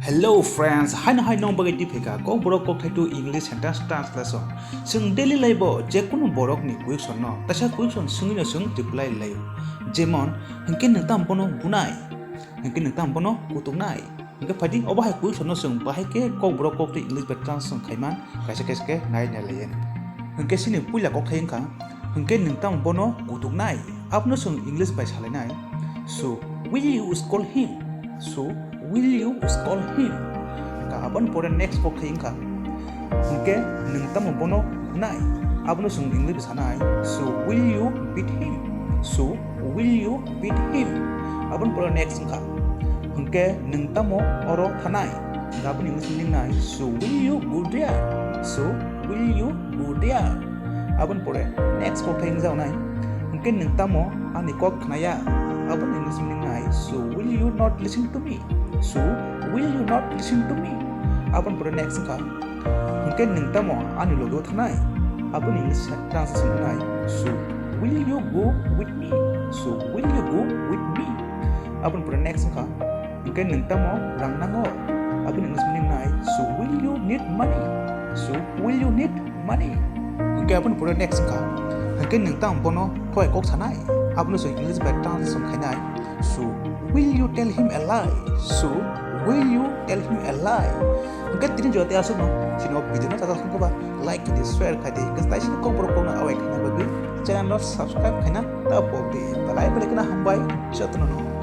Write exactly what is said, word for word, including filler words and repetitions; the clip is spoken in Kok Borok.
Hello friends, haino hai nong bagwi twi phaikha Kokborok Kokthai two English Sentence Translation. Chwng daily life o jekunu borokni question no kaisa question swngwi no chwng reply laio. Jemon, hwnkhe nwng tamo bono bunai? Hwnkhe nwng tamo bono kutuknai? Hwnkhe phaidi obo hai question no chwng bahai khe Kokborok Kokthai English bai translation khaiman kaisa kaisa khe nai nai laiya. Hwnkhe chini puila kokthai wngkha, hwnkhe nwng tamo bono kutuknai? Abono chwng English bai salainai, "So, will you scold him? So, will you scold him?" Hwnkha aboni pore next kokthai wngkha, hwnkhe nwng tamo bono bunai? Abono chwng English bai sanai, "So, will you beat him? So, will you beat him?" Aboni pore next wngkha, hwnkhe nwng tamo oro thanai? Hwnkhe aboni English meaning nai, "So, will you go there? So, will you go there?" Aboni pore next kokthai wngjaonai, hwnkhe nwng tamo ani kok khnaya? Aboni English meaning nai, "So, will you not listen to me? So, will you not listen to me?" Aboni pore next wngkha, hwnkhe nwng tamo ani loge o thanai? Aboni English translation wngnai, "So, will you go with me? So, will you go with me?" Aboni pore next wngkha, hwnkhe nwng tamo rang nango? Aboni English meaning nai, "So, will you need money? So, will you need money?" Hwnkhe aboni pore next wngkha, hwnkhe nwng tamo bono thowai kok sanai? Abono chwng English bai translation khainai, "So, will you tell him a lie? So, will you tell him a lie?" Hwnkhe tini jora tei aswkno chini o video no chajaknai khe ba like khaidi, share khaidi, hwnkhe taisini Kokborok kokno awai khaina bagwi channel no subscribe khaina ta pokdi. Belai belai kheno hambai jotono no.